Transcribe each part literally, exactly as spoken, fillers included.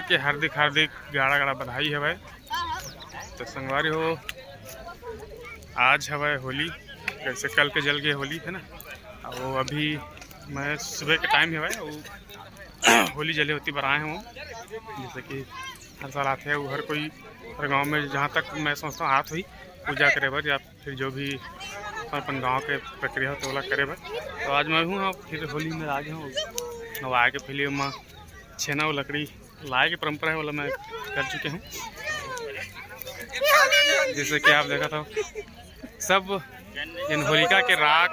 के हार्दिक हार्दिक गाड़ा गाड़ा बधाई हवय। तो संगवारी हो, आज हवय होली, जैसे कल के जल गए होली, है ना। और अभी मैं सुबह के टाइम हवय, वो होली जले होती बर आए हूँ, जैसे कि हर साल आते हैं, वो हर कोई, हर गांव में, जहाँ तक मैं समझता हूँ, हाथ हुई पूजा करे बर या फिर जो भी अपन, अपन गांव के प्रक्रिया होते, ओला करे बर। तो आज मैं हूँ, हाँ, फिर होली में आ गया हूँ, नवाए के पहले मैं छेना और लकड़ी लाए के परंपरा है, वाला मैं कर चुके हूँ। जैसे कि आप देखा था, सब जन होलिका के राख,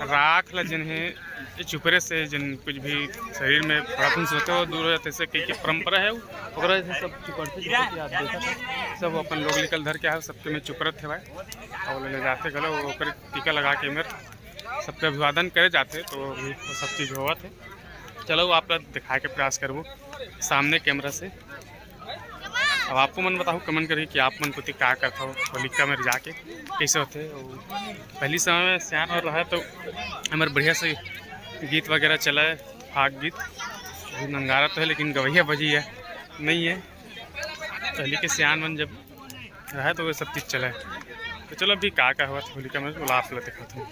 राख ला जन है, ये चुपरे से जन कुछ भी शरीर में खराब होने से होते हो, दूर हो जाते, ऐसे कई के परंपरा है। ओकरा से सब चुपरते, जैसे कि आप देखा था, सब अपन लोग निकल धर के आए, सबके में चुपरत है भाई, और ले जाते गलो ओकर टीका लगा के मेर सबके अभिवादन करे जाते, तो अभी वो सब चीज़ होवत है। चलो, आप ला दिखाए के प्रयास करबो सामने कैमरा से। अब आपको मन बताओ, कमेंट करिए कि आप मन कोती का करत हो होलिका में जाके, कैसे होते। और पहली समय में सियान और रहा तो हमारे बढ़िया से गीत वगैरह चला है, फाग गीत। अभी नंगारा तो है लेकिन गवैया बजी है नहीं है। पहले के सियान मन जब रहा तो वो सब चीज चला है। तो चलो, अभी का का हुआ था होलिका में, बोला आप लोग दिखाता हूँ।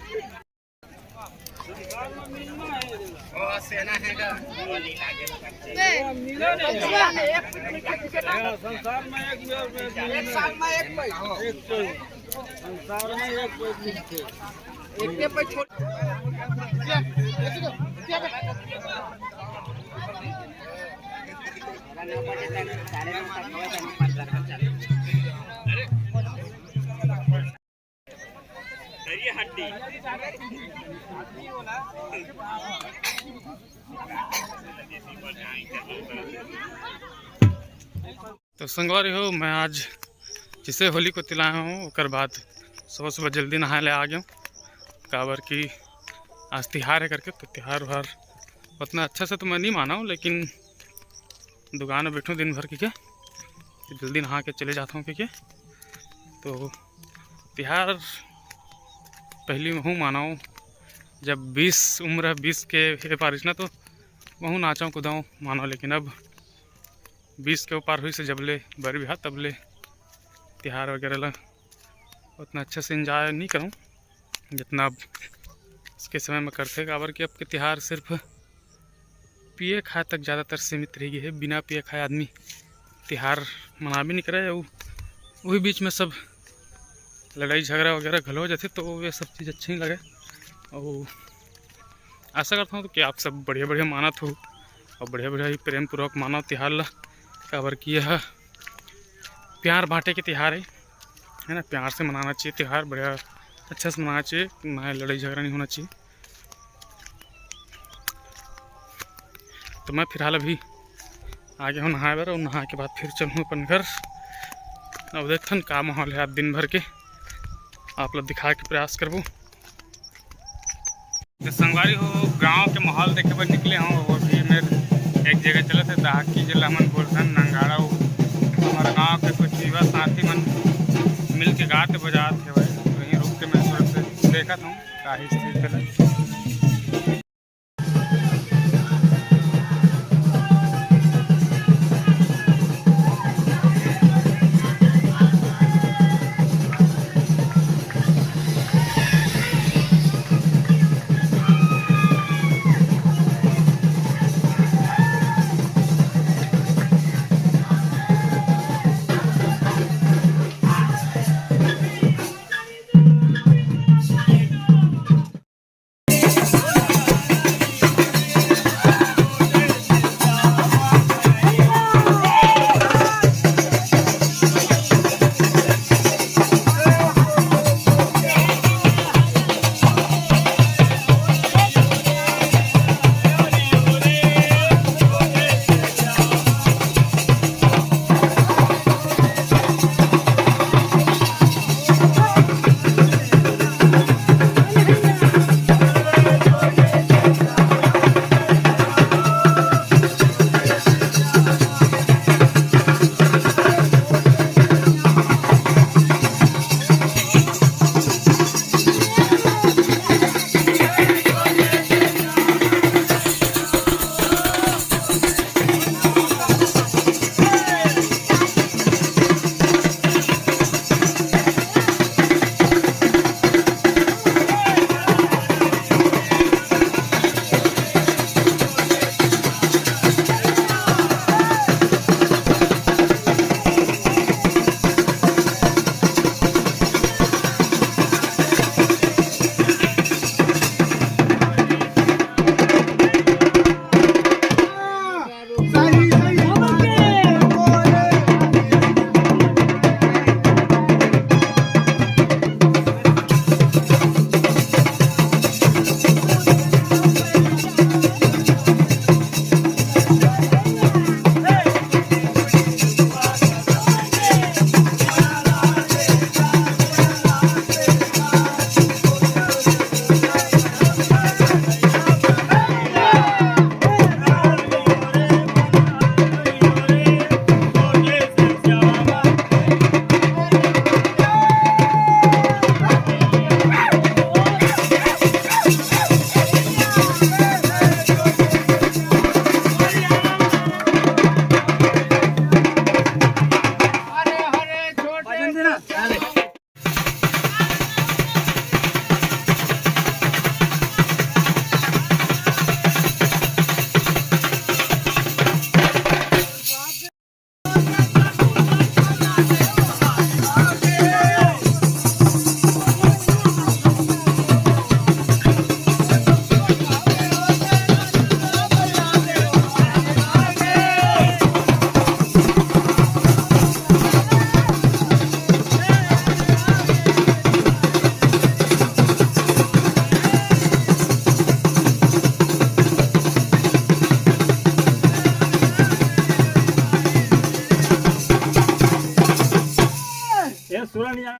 तो संगवारी हो, मैं आज जैसे होली कोती लाए हूँ, ओकर बाद सुबह सुबह जल्दी नहाए ले आ गया हूँ, काबर कि आज तिहार है करके। तो तिहार उहार उतना अच्छा से तो मैं नहीं माना हूँ, लेकिन दुकान में बैठूँ दिन भर के, क्या जल्दी नहा के चले जाता हूँ, ठीक है। तो तिहार पहली महूँ मानव, जब बीस उम्र, बीस के हे पारिस ना, तो महूँ नाचव कुदव मानव, लेकिन अब बीस के ऊपर हुई से जब ले बर बिहा, तब ले तिहार वगैरह ला उतना अच्छा से एंजॉय नहीं करूँ जितना अब इसके समय में करते, काबर कि अब के तिहार सिर्फ पिए खाए तक ज़्यादातर सीमित रह गए है। बिना पिए खाए आदमी तिहार मनाबे नहीं करे। अउ वही बीच में सब लड़ाई झगड़ा वगैरह घलो हो जाते, तो ये सब चीज़ अच्छा नहीं लगे। और आशा करता हूँ कि आप सब बढ़िया बढ़िया मानत हो और बढ़िया बढ़िया ही प्रेम पूर्वक मानो तिहार ला, काबर कि यह प्यार बांटे के तिहार है, है ना। प्यार से मनाना चाहिए तिहार, बढ़िया अच्छा से मनाना चाहिए, ना लड़ाई झगड़ा नहीं होना चाहिए। तो मैं फिलहाल अभी आगे हूँ नहाए बर, और नहा के बाद फिर चलूँ अपन घर। अब देखथन का माहौल है आज दिन भर के, आप लोग दिखाए के प्रयास करबो। तो संगवारी हो, गांव के माहौल देखे बर निकले हों। वो भी मेर एक जगह चलत हे, दहाकी जेला हमन बोलथन नंगाड़ा। वो हमारे गांव के कुछ युवा साथी मन मिल के गात बजात हेवय, तो वहीं रुक के मैं थोड़ा से देखत हूँ का स्थिति चलत। ये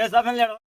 सब मिल जाएगा।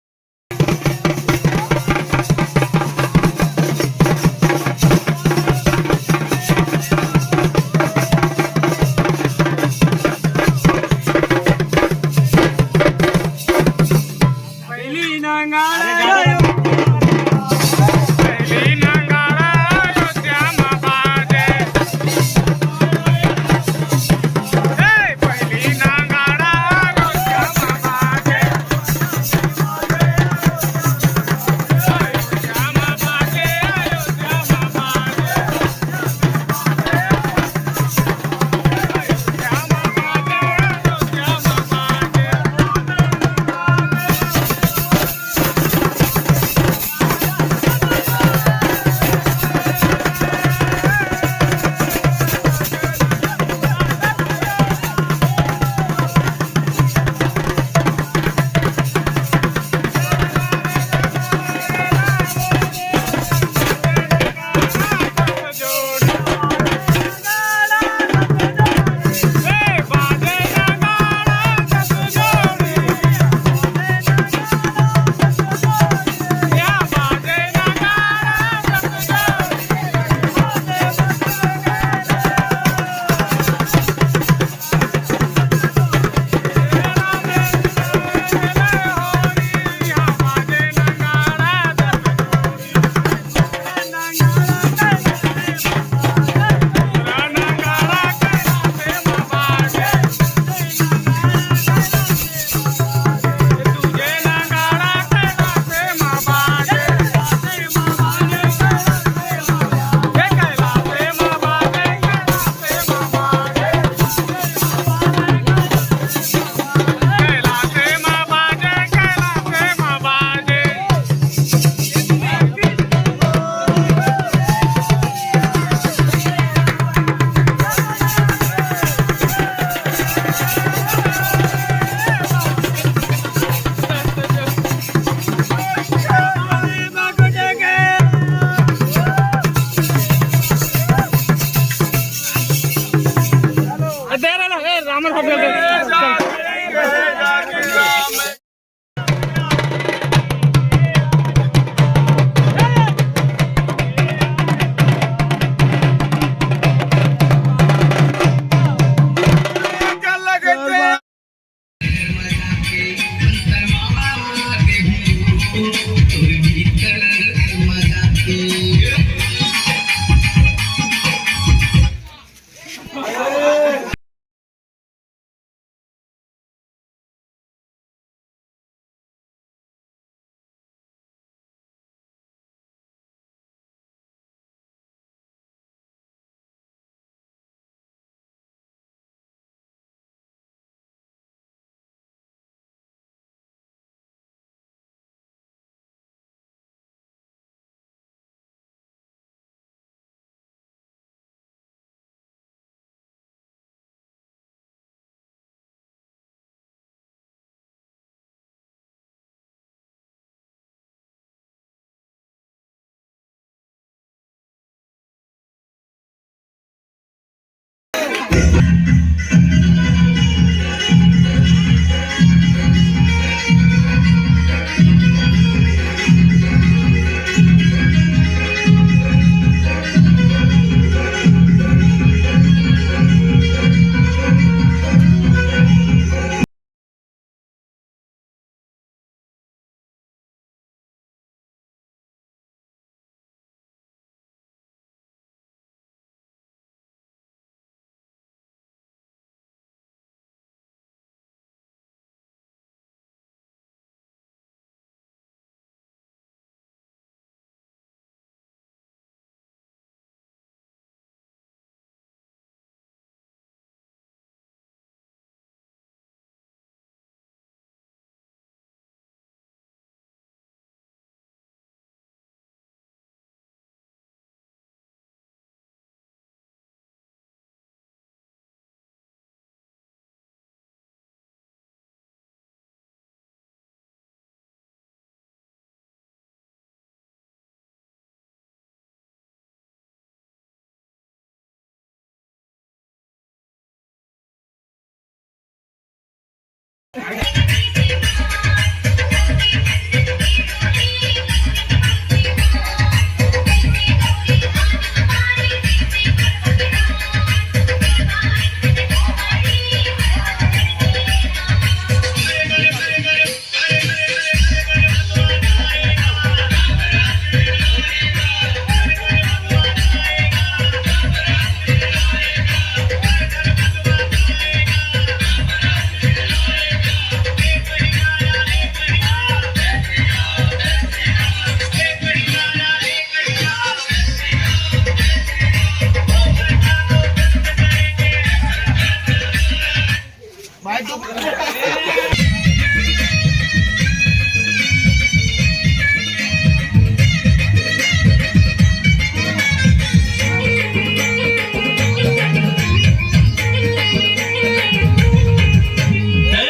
तै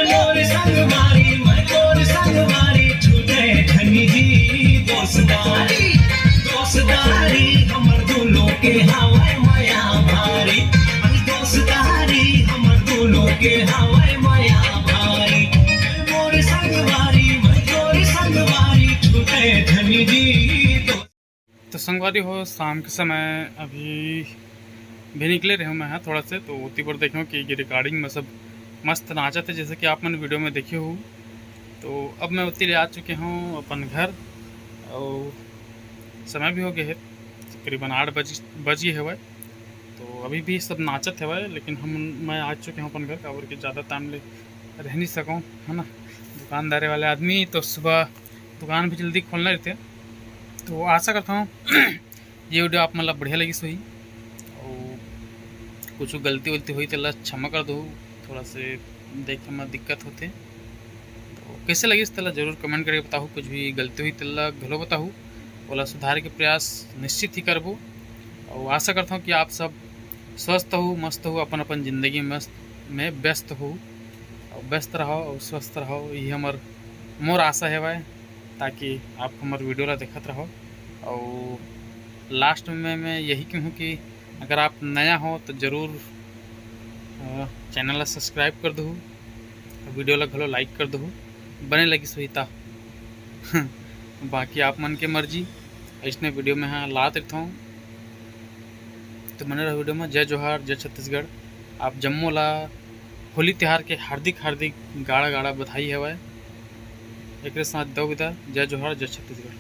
मोर संगवारी, मैं तोर संगवारी, छूटे धनी जी दोस्तारी। दोस्तारी हमर दुनों के हवय मया भारी, दोस्तारी हमर दुनों के हवय मया भारी। तै मोर संगवारी, मैं तोर संगवारी, छूटे धनी जी दोस्तारी। तो संगवारी हो, शाम के समय अभी भी निकले रहे मैं ह थोड़ा से, तो ओती बर देखो कि रिकॉर्डिंग में सब मस्त नाचत है, जैसे कि आप मन वीडियो में देखे हो। तो अब मैं ओती ले आ चुके हूँ अपन घर, और समय भी हो गए है, तकरीबन आठ बज बज गए हवय। तो अभी भी सब नाचत हवय, लेकिन हम मैं आ चुके हूँ अपन घर, काबर कि ज़्यादा टाइम ले रह नहीं सकूँ, है ना। दुकानदारे वाले आदमी तो सुबह दुकान भी जल्दी खोलना रहते। तो आशा करता हूँ ये वीडियो आप मन ला बढ़िया लगिस होही, और कुछ गलती वलती होही तेला क्षमा कर दो, थोड़ा से देखे में दिक्कत होते। तो कैसे लगिस तेला जरूर कमेंट करके बताहू, कुछ भी गलती होही तेला घलो बताहू, ओला सुधारे के प्रयास निश्चित ही करबो। और आशा करता हूँ कि आप सब स्वस्थ हो, मस्त हो, अपन अपन जिंदगी मस्त में व्यस्त हो, और व्यस्त रहो और स्वस्थ रहो, ये हमर मोर आशा हेवय, ताकि आप हमर वीडियो ला देखत रहो। और लास्ट में मैं यही कहूँ कि अगर आप नया हो तो ज़रूर, अ, चैनल ला सब्सक्राइब कर दहू, वीडियो ला घलो लाइक कर दहू, बने लगिस होही ता। बाकी आप मन के मर्जी, अइसने वीडियो में हाँ लात रहिथौं। तो बने रहो वीडियो में। जय जोहार, जय छत्तीसगढ़। आप जम्मो ला होली तिहार के हार्दिक हार्दिक गाड़ा गाड़ा बधाई हवय। एकरे साथ दो विदा, जय जोहार, जय छत्तीसगढ़।